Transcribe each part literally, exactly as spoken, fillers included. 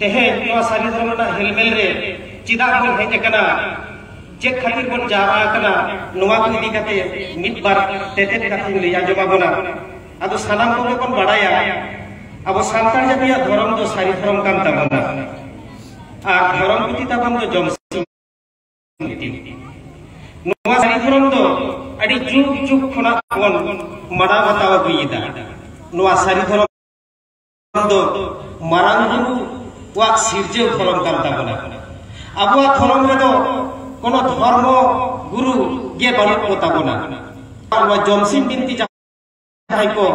ᱛᱮᱦᱮᱧ ᱱᱚᱣᱟ ᱥᱟᱹᱨᱤ ᱫᱷᱚᱨᱚᱢ ᱨᱮᱱᱟᱜ ᱦᱮᱞᱢᱮᱞ ᱨᱮ ᱪᱮᱫᱟᱜ ᱵᱚᱱ ᱦᱮᱡ ᱟᱠᱟᱱᱟ, ᱪᱮᱫ ᱠᱷᱟᱹᱛᱤᱨ ᱵᱚᱱ ᱡᱟᱣᱨᱟ ᱟᱠᱟᱱᱟ, ᱱᱚᱣᱟ ᱠᱚ ᱤᱫᱤ ᱠᱟᱛᱮ ᱢᱤᱫ ᱵᱟᱨ ᱛᱮᱛᱮᱫ ᱠᱟᱛᱷᱟᱧ ᱞᱟᱹᱭ ᱟᱸᱡᱚᱢ ᱟᱵᱚᱱᱟ᱾ ᱟᱫᱚ ᱥᱟᱱᱟᱢ ᱠᱚᱜᱮ ᱵᱚᱱ ᱵᱟᱲᱟᱭᱟ, ᱟᱵᱚ ᱥᱟᱱᱛᱟᱲ ᱡᱟᱹᱛᱤᱭᱟᱜ ᱫᱷᱚᱨᱚᱢ ᱫᱚ ᱥᱟᱹᱨᱤ ᱫᱷᱚᱨᱚᱢ ᱠᱟᱱ ᱛᱟᱵᱚᱱᱟ, ᱟᱨ ᱫᱷᱚᱨᱚᱢ ᱯᱩᱛᱷᱤ ᱛᱟᱵᱚᱱ ᱫᱚ ᱡᱚᱢᱥᱤᱢ ᱵᱤᱱᱛᱤ᱾ ᱱᱚᱣᱟ ᱥᱟᱹᱨᱤ ᱫᱷᱚᱨᱚᱢ ᱫᱚ ᱟᱹᱰᱤ ᱡᱩᱜᱽ ᱡᱩᱜᱽ ᱠᱷᱚᱱᱟᱜ ᱵᱚᱱ ᱢᱟᱱᱟᱣ ᱵᱟᱛᱟᱣ ᱟᱹᱜᱩᱭᱮᱫᱟ᱾ ᱱᱚᱣᱟ ᱥᱟᱹᱨᱤ ᱫᱷᱚᱨᱚᱢ ᱫᱚ ᱢᱟᱨᱟᱝ ᱵᱩᱨᱩᱣᱟᱜ ᱥᱤᱨᱡᱟᱹᱣ ᱫᱷᱚᱨᱚᱢ ᱠᱟᱱ ᱛᱟᱵᱚᱱᱟ᱾ ᱟᱵᱚᱣᱟᱜ ᱫᱷᱚᱨᱚᱢ ᱨᱮᱫᱚ ᱠᱳᱱᱳ ᱫᱷᱚᱨᱢᱚ ᱜᱩᱨᱩ ᱜᱮ ᱵᱟᱹᱱᱩᱜ ᱠᱚ ᱛᱟᱵᱚᱱᱟ᱾ ᱱᱚᱣᱟ ᱡᱚᱢᱥᱤᱢ ᱵᱤᱱᱛᱤ ᱡᱟᱦᱟᱸᱭ ᱠᱚ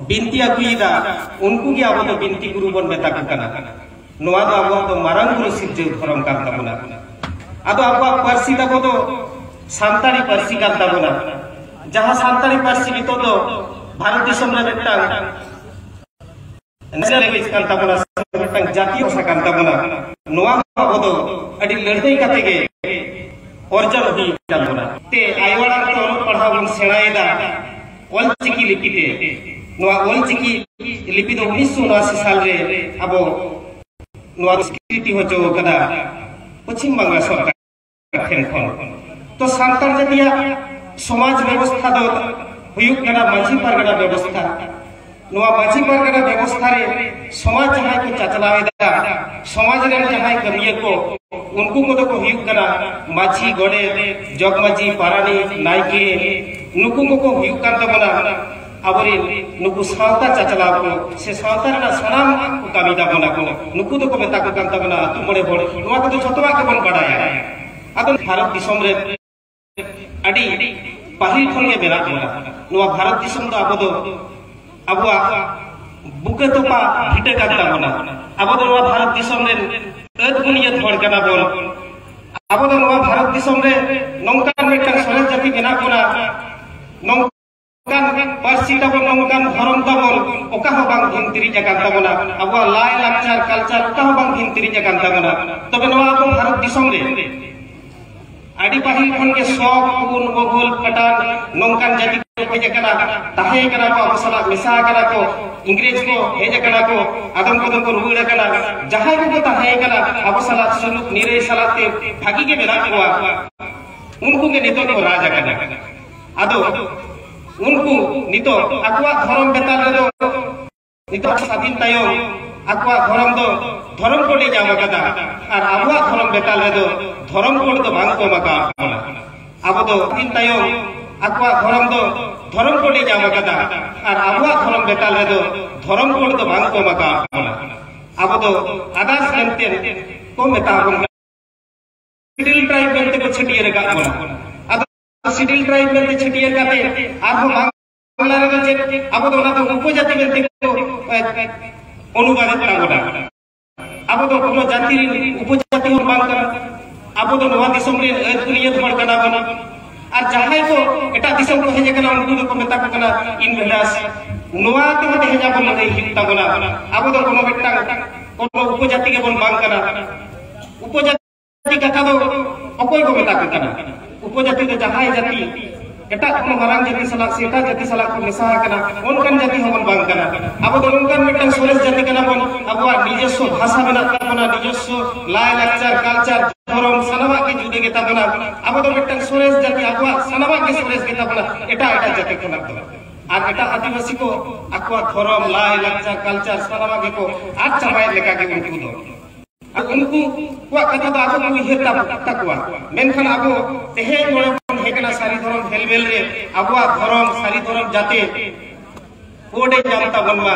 ᱵᱤᱱᱛᱤ ᱟᱹᱜᱩᱭᱮᱫᱟ, ᱩᱱᱠᱩ ᱜᱮ ᱟᱵᱚ ᱫᱚ ᱵᱤᱱᱛᱤ ᱜᱩᱨᱩ ᱵᱚᱱ ᱢᱮᱛᱟ ᱠᱚ ᱠᱟᱱᱟ᱾ ᱱᱚᱣᱟ ᱫᱚ ᱟᱵᱚᱣᱟᱜ ᱫᱚ ᱢᱟᱨᱟᱝ ᱵᱩᱨᱩ ᱥᱤᱨᱡᱟᱹᱣ ᱫᱷᱚᱨᱚᱢ ᱠᱟᱱ ᱛᱟᱵᱚᱱᱟ᱾ ᱟᱫᱚ ᱟᱵᱚᱣᱟᱜ ᱯᱟᱹᱨᱥᱤ ᱛᱟᱵᱚ ᱫᱚ ᱥᱟᱱᱛᱟᱲᱤ ᱯᱟᱹᱨᱥᱤ ᱠᱟᱱ ᱛᱟᱵᱚᱱᱟ, ᱡᱟᱦᱟᱸ ᱥᱟᱱᱛᱟᱲᱤ ᱯᱟᱹᱨᱥᱤ ᱱᱤᱛᱚᱜ ᱫᱚ ᱵᱷᱟᱨᱚᱛ ᱫᱤᱥᱚᱢ ᱨᱮ ᱢᱤᱫᱴᱟᱝ national language ᱠᱟᱱ ᱛᱟᱵᱚᱱᱟ, ᱥᱮ ᱢᱤᱫᱴᱟᱝ ᱡᱟᱹᱛᱤᱭᱚ ᱵᱷᱟᱥᱟ ᱠᱟᱱ ᱛᱟᱵᱚᱱᱟ᱾ ᱱᱚᱣᱟ ᱦᱚᱸ ᱟᱵᱚ ᱫᱚ ᱟᱹᱰᱤ ᱞᱟᱹᱲᱦᱟᱹᱭ ᱠᱟᱛᱮ ᱜᱮ ᱚᱨᱡᱚᱱ ᱦᱩᱭ ᱟᱠᱟᱱ ᱛᱟᱵᱚᱱᱟ᱾ ᱛᱮ ᱟᱭᱳ ᱟᱲᱟᱝ ᱛᱮ ᱚᱞᱚᱜ ᱯᱟᱲᱦᱟᱣ ᱵᱚᱱ ᱥᱮᱬᱟᱭᱮᱫᱟ ᱚᱞᱪᱤᱠᱤ ᱞᱤᱯᱤ ᱛᱮ᱾ ᱱᱚᱣᱟ ᱚᱞᱪᱤᱠᱤ ᱞᱤᱯᱤ ᱫᱚ ᱩᱱᱤᱥᱥᱚ ᱩᱱᱚᱟᱥᱤ ᱥᱟᱞ ᱨᱮ ᱟᱵᱚ ᱱᱚᱣᱟ ᱥᱠᱨᱤᱯᱴ ᱦᱚᱪᱚ ᱟᱠᱟᱫᱟ ᱯᱚᱪᱷᱤᱢ ᱵᱟᱝᱞᱟ ᱥᱚᱨᱠᱟᱨ ᱴᱷᱮᱱ ᱠᱷᱚᱱ᱾ ᱛᱚ ᱥᱟᱱᱛᱟᱲ ᱡᱟᱹᱛᱤᱭᱟᱜ ᱥᱚᱢᱟᱡᱽ ᱵᱮᱵᱚᱥᱛᱷᱟ ᱫᱚ ᱦᱩᱭᱩᱜ ᱠᱟᱱᱟ ᱢᱟᱹᱡᱷᱤ ᱯᱟᱨᱜᱟᱱᱟ ᱵᱮᱵᱚᱥᱛᱷᱟ᱾ ᱱᱚᱣᱟ ᱢᱟᱹᱡᱷᱤ ᱯᱟᱨᱜᱟᱱᱟ ᱵᱮᱵᱚᱥᱛᱷᱟ ᱨᱮ ᱥᱚᱢᱟᱡᱽ ᱡᱟᱦᱟᱸᱭ ᱠᱚ ᱪᱟᱪᱞᱟᱣ ᱮᱫᱟ, ᱥᱚᱢᱟᱡᱽ ᱨᱮᱱ ᱡᱟᱦᱟᱸᱭ ᱠᱟᱹᱢᱤᱭᱟᱹ ᱠᱚ, ᱩᱱᱠᱩ ᱠᱚᱫᱚ ᱠᱚ ᱦᱩᱭᱩᱜ ᱠᱟᱱᱟ ᱢᱟᱹᱡᱷᱤ, ᱜᱚᱰᱮᱛ, ᱡᱚᱜᱽ ᱢᱟᱹᱡᱷᱤ, ᱯᱟᱨᱟᱱᱤᱠ, ᱱᱟᱭᱠᱮ, ᱱᱩᱠᱩ ᱠᱚᱠᱚ ᱦᱩᱭᱩᱜ ᱠᱟᱱ ᱛᱟᱵᱚᱱᱟ ᱟᱵᱚᱨᱮᱱ ᱱᱩᱠᱩ ᱥᱟᱶᱛᱟ ᱪᱟᱪᱞᱟᱣ ᱠᱚ, ᱥᱮ ᱥᱟᱶᱛᱟ ᱨᱮᱱᱟᱜ ᱥᱟᱱᱟᱢ ᱠᱚ ᱠᱟᱹᱢᱤ ᱛᱟᱵᱚᱱᱟ ᱠᱚ, ᱱᱩᱠᱩ ᱫᱚᱠᱚ ᱢᱮᱛᱟ ᱠᱚ ᱠᱟᱱ ᱛᱟᱵᱚᱱᱟ ᱟᱹᱛᱩ ᱢᱚᱬᱮ ᱦᱚᱲ᱾ ᱱᱚᱣᱟ ᱠᱚᱫᱚ ᱡᱷᱚᱛᱚᱣᱟᱜ ᱜᱮᱵᱚᱱ ᱵᱟᱰᱟᱭᱟ᱾ ᱟᱫᱚ ᱵᱷᱟᱨᱚᱛ ᱫᱤᱥᱚᱢ ᱨᱮ ᱟᱹᱰᱤ ᱯᱟᱹᱦᱤᱞ ᱠᱷᱚᱱ ᱜᱮ ᱢᱮᱱᱟᱜ ᱵᱚᱱᱟ᱾ ᱱᱚᱣᱟ ᱵᱷᱟᱨᱚᱛ ᱫᱤᱥᱚᱢ ᱫᱚ ᱟᱵᱚ ᱫᱚ ᱟᱵᱚᱣᱟᱜ ᱵᱩᱠᱟᱹ ᱛᱚᱯᱟ ᱵᱷᱤᱴᱟᱹ ᱠᱟᱱ ᱛᱟᱵᱚᱱᱟ᱾ ᱟᱵᱚ ᱫᱚ ᱱᱚᱣᱟ ᱵᱷᱟᱨᱚᱛ ᱫᱤᱥᱚᱢ ᱨᱮᱱ ᱟᱹᱫ ᱵᱩᱱᱤᱭᱟᱹᱫ ᱦᱚᱲ ᱠᱟᱱᱟ ᱵᱚᱱ᱾ ᱟᱵᱚ ᱫᱚ ᱱᱚᱣᱟ ᱵᱷᱟᱨᱚᱛ ᱫᱤᱥᱚᱢ ᱨᱮ ᱱᱚᱝᱠᱟᱱ ᱢᱤᱫᱴᱟᱝ ᱥᱚᱨᱮᱥ ᱡᱟᱹᱛᱤ ᱢᱮᱱᱟᱜ ᱵᱚᱱᱟ, ᱱᱚᱝᱠᱟᱱ ᱯᱟᱹᱨᱥᱤ ᱛᱟᱵᱚᱱ, ᱱᱚᱝᱠᱟᱱ ᱫᱷᱚᱨᱚᱢ ᱛᱟᱵᱚᱱ, ᱚᱠᱟ ᱦᱚᱸ ᱵᱟᱝ ᱵᱷᱤᱱᱛᱤᱨᱤᱡ ᱟᱠᱟᱱ ᱛᱟᱵᱚᱱᱟ᱾ ᱟᱵᱚᱣᱟᱜ ᱞᱟᱭ ᱞᱟᱠᱪᱟᱨ, ᱠᱟᱞᱪᱟᱨ, ᱚᱠᱟ ᱦᱚᱸ ᱵᱟᱝ ᱵᱷᱤᱱᱛᱤᱨᱤᱡ ᱟᱠᱟᱱ ᱛᱟᱵᱚᱱᱟ᱾ ᱛᱚᱵᱮ ᱱᱚᱣᱟ ᱟᱵᱚ ᱵᱷᱟᱨᱚᱛ ᱫᱤᱥᱚᱢ ᱨᱮ ᱟᱹᱰᱤ ᱯᱟᱹᱦᱤᱞ ᱠᱷᱚᱱ ᱜᱮ ᱥᱚᱠ, ᱠᱩᱱ, ᱢᱚᱜᱳᱞ, ᱯᱟᱴᱟᱱ ᱱᱚᱝᱠᱟᱱ ᱡᱟᱹᱛᱤ ᱠᱚ ᱦᱮᱡ ᱟᱠᱟᱱᱟ, ᱛᱟᱦᱮᱸ ᱠᱟᱱᱟ ᱠᱚ, ᱟᱵᱚ ᱥᱟᱞᱟᱜ ᱢᱮᱥᱟ ᱟᱠᱟᱱᱟ ᱠᱚ᱾ ᱤᱝᱨᱮᱡᱽ ᱠᱚ ᱦᱮᱡ ᱟᱠᱟᱱᱟ ᱠᱚ, ᱟᱫᱚᱢ ᱠᱚᱫᱚ ᱠᱚ ᱨᱩᱣᱟᱹᱲ ᱟᱠᱟᱱᱟ᱾ ᱡᱟᱦᱟᱸᱭ ᱠᱚᱠᱚ ᱛᱟᱦᱮᱸ ᱠᱟᱱᱟ ᱟᱵᱚ ᱥᱟᱞᱟᱜ ᱥᱩᱞᱩᱠ ᱱᱤᱨᱟᱹᱭ ᱥᱟᱞᱟᱜ ᱛᱮ ᱵᱷᱟᱹᱜᱤ ᱜᱮ ᱢᱮᱱᱟᱜ ᱠᱚᱣᱟ, ᱩᱱᱠᱩ ᱜᱮ ᱱᱤᱛᱚᱜ ᱠᱚ ᱨᱟᱡᱽ ᱟᱠᱟᱱᱟ᱾ ᱟᱫᱚ ᱩᱱᱠᱩ ᱱᱤᱛᱚᱜ ᱟᱠᱚᱣᱟᱜ ᱫᱷᱚᱨᱚᱢ ᱵᱮᱛᱟᱞ ᱨᱮᱫᱚ ᱱᱤᱛᱚᱜ ᱥᱟᱹᱫᱷᱤᱱ ᱛᱟᱭᱚᱢ ᱟᱠᱚᱣᱟᱜ ᱫᱷᱚᱨᱚᱢ ᱫᱚ ᱫᱷᱚᱨᱚᱢ ᱠᱳᱰ ᱮ ᱧᱟᱢ ᱟᱠᱟᱫᱟ, ᱟᱨ ᱟᱵᱚᱣᱟᱜ ᱫᱷᱚᱨᱚᱢ ᱵᱮᱛᱟᱞ ᱨᱮᱫᱚ ᱫᱷᱚᱨᱚᱢ ᱠᱳᱰ ᱫᱚ ᱵᱟᱝ ᱠᱚ ᱮᱢ ᱟᱠᱟᱫ ᱵᱚᱱᱟ᱾ ᱟᱵᱚ ᱫᱚ ᱥᱟᱹᱫᱷᱤᱱ ᱛᱟᱭᱚᱢ ᱟᱠᱚᱣᱟᱜ ᱫᱷᱚᱨᱚᱢ ᱫᱚ ᱫᱷᱚᱨᱚᱢ ᱠᱳᱰ ᱮ ᱧᱟᱢ ᱟᱠᱟᱫᱟ, ᱟᱨ ᱟᱵᱚᱣᱟᱜ ᱫᱷᱚᱨᱚᱢ ᱵᱮᱛᱟᱞ ᱨᱮᱫᱚ ᱫᱷᱚᱨᱚᱢ ᱠᱳᱰ ᱫᱚ ᱵᱟᱝ ᱠᱚ ᱮᱢ ᱟᱠᱟᱫ ᱵᱚᱱᱟ᱾ ᱟᱵᱚ ᱫᱚ ᱟᱫᱟᱨᱥ ᱢᱮᱱᱛᱮ ᱠᱚ ᱢᱮᱛᱟ ᱵᱚᱱ ᱠᱟᱱᱟ᱾ ᱥᱤᱰᱤᱭᱩᱞ ᱴᱨᱟᱭᱤᱵᱽ ᱢᱮᱱᱛᱮ ᱠᱚ ᱪᱷᱟᱹᱴᱭᱟᱹᱨ ᱟᱠᱟᱫ ᱵᱚᱱᱟ᱾ ᱟᱫᱚ ᱥᱤᱰᱤᱭᱩᱞ ᱴᱨᱟᱭᱤᱵᱽ ᱢᱮᱱᱛᱮ ᱪᱷᱟᱹᱴᱭᱟᱹᱨ ᱠᱟᱛᱮ ᱟᱨᱦᱚᱸ ᱵᱟᱝᱞᱟ ᱨᱮᱫᱚ ᱪᱮᱫ, ᱟᱵᱚ ᱫᱚ ᱚᱱᱟ ᱫᱚ ᱩᱯᱚᱡᱟᱹᱛᱤ ᱢᱮᱱᱛᱮ ᱠᱚ, ᱮ, ᱚᱱᱩᱵᱟᱫᱮᱫ ᱛᱟᱵᱚᱱᱟ᱾ ᱟᱵᱚ ᱫᱚ ᱠᱳᱱᱳ ᱡᱟᱹᱛᱤ ᱨᱮᱱ ᱩᱯᱚᱡᱟᱹᱛᱤ ᱦᱚᱸ ᱵᱟᱝ ᱠᱟᱱᱟ᱾ ᱟᱵᱚ ᱫᱚ ᱱᱚᱣᱟ ᱫᱤᱥᱚᱢ ᱨᱮᱱ ᱟᱹᱫ ᱵᱩᱱᱤᱭᱟᱹᱫ ᱦᱚᱲ ᱠᱟᱱᱟ ᱵᱚᱱ᱾ ᱟᱨ ᱡᱟᱦᱟᱸᱭ ᱠᱚ ᱮᱴᱟᱜ ᱫᱤᱥᱚᱢ ᱠᱚ ᱦᱮᱡ ᱟᱠᱟᱱᱟ, ᱩᱱᱠᱩ ᱫᱚᱠᱚ ᱢᱮᱛᱟ ᱠᱚ ᱠᱟᱱᱟ ᱤᱱᱵᱷᱮᱰᱟᱨᱥ᱾ ᱱᱚᱣᱟ ᱛᱮᱦᱚᱸ ᱛᱮᱦᱮᱧ ᱟᱵᱚ ᱞᱟᱹᱲᱦᱟᱹᱭ ᱦᱩᱭᱩᱜ ᱛᱟᱵᱚᱱᱟ᱾ ᱟᱵᱚ ᱫᱚ ᱠᱳᱱᱳ ᱢᱤᱫᱴᱟᱝ, ᱠᱳᱱᱳ ᱩᱯᱚᱡᱟᱹᱛᱤ ᱜᱮᱵᱚᱱ ᱵᱟᱝ ᱠᱟᱱᱟ᱾ ᱩᱯᱚᱡᱟᱹᱛᱤ ᱡᱟᱹᱛᱤ ᱠᱟᱛᱷᱟ ᱫᱚ ᱚᱠᱚᱭ ᱠᱚ ᱢᱮᱛᱟ ᱠᱚ ᱠᱟᱱᱟ? ᱩᱯᱚᱡᱟᱹᱛᱤ ᱫᱚ ᱡᱟᱦᱟᱸᱭ ᱡᱟᱹᱛᱤ ᱮᱴᱟᱜ ᱠᱳᱱᱳ ᱢᱟᱨᱟᱝ ᱡᱟᱹᱛᱤ ᱥᱟᱞᱟᱜ ᱥᱮ ᱮᱴᱟᱜ ᱡᱟᱹᱛᱤ ᱥᱟᱞᱟᱜ ᱠᱚ ᱢᱮᱥᱟ ᱟᱠᱟᱱᱟ, ᱚᱱᱠᱟᱱ ᱡᱟᱹᱛᱤ ᱦᱚᱸᱵᱚᱱ ᱵᱟᱝ ᱠᱟᱱᱟ᱾ ᱟᱵᱚ ᱫᱚ ᱱᱚᱝᱠᱟᱱ ᱢᱤᱫᱴᱟᱝ ᱥᱚᱨᱮᱥ ᱡᱟᱹᱛᱤ ᱠᱟᱱᱟ ᱵᱚᱱ, ᱟᱵᱚᱣᱟᱜ ᱱᱤᱡᱚᱥᱥᱚ ᱵᱷᱟᱥᱟ ᱢᱮᱱᱟᱜ ᱛᱟᱵᱚᱱᱟ, ᱱᱤᱡᱚᱥᱥᱚ ᱞᱟᱭ ᱞᱟᱠᱪᱟᱨ, ᱠᱟᱞᱪᱟᱨ, ᱫᱷᱚᱨᱚᱢ, ᱥᱟᱱᱟᱢᱟᱜ ᱜᱮ ᱡᱩᱫᱟᱹ ᱜᱮ ᱛᱟᱵᱚᱱᱟ᱾ ᱟᱵᱚ ᱫᱚ ᱢᱤᱫᱴᱟᱝ ᱥᱚᱨᱮᱥ ᱡᱟᱹᱛᱤ, ᱟᱵᱚᱣᱟᱜ ᱥᱟᱱᱟᱢᱟᱜ ᱜᱮ ᱥᱚᱨᱮᱥ ᱜᱮ ᱛᱟᱵᱚᱱᱟ ᱮᱴᱟᱜ ᱮᱴᱟᱜ ᱡᱟᱹᱛᱤ ᱠᱷᱚᱱᱟᱜ ᱫᱚ᱾ ᱟᱨ ᱮᱴᱟᱜ ᱟᱹᱫᱤᱵᱟᱹᱥᱤ ᱠᱚ ᱟᱠᱚᱣᱟᱜ ᱫᱷᱚᱨᱚᱢ, ᱞᱟᱭ ᱞᱟᱠᱪᱟᱨ, ᱠᱟᱞᱪᱟᱨ ᱥᱟᱱᱟᱢᱟᱜ ᱜᱮᱠᱚ ᱟᱫ ᱪᱟᱵᱟᱭᱮᱫ ᱞᱮᱠᱟ ᱜᱮ ᱩᱱᱠᱩ ᱫᱚ᱾ ᱟᱨ ᱩᱱᱠᱩ ᱠᱚᱣᱟᱜ ᱠᱟᱛᱷᱟ ᱫᱚ ᱟᱠᱚ ᱠᱚ ᱩᱭᱦᱟᱹᱨ ᱛᱟ-, ᱛᱟᱠᱚᱣᱟ᱾ ᱢᱮᱱᱠᱷᱟᱱ ᱟᱵᱚ ᱛᱮᱦᱮᱧ ᱱᱚᱰᱮ ᱵᱚᱱ ᱦᱮᱡ ᱠᱟᱱᱟ ᱥᱟᱹᱨᱤ ᱫᱷᱚᱨᱚᱢ ᱦᱮᱞᱢᱮᱞ ᱨᱮ, ᱟᱵᱚᱣᱟᱜ ᱫᱷᱚᱨᱚᱢ, ᱥᱟᱹᱨᱤ ᱫᱷᱚᱨᱚᱢ ᱡᱟᱛᱮ ᱠᱳᱰ ᱮ ᱧᱟᱢ ᱛᱟᱵᱚᱱ ᱢᱟ᱾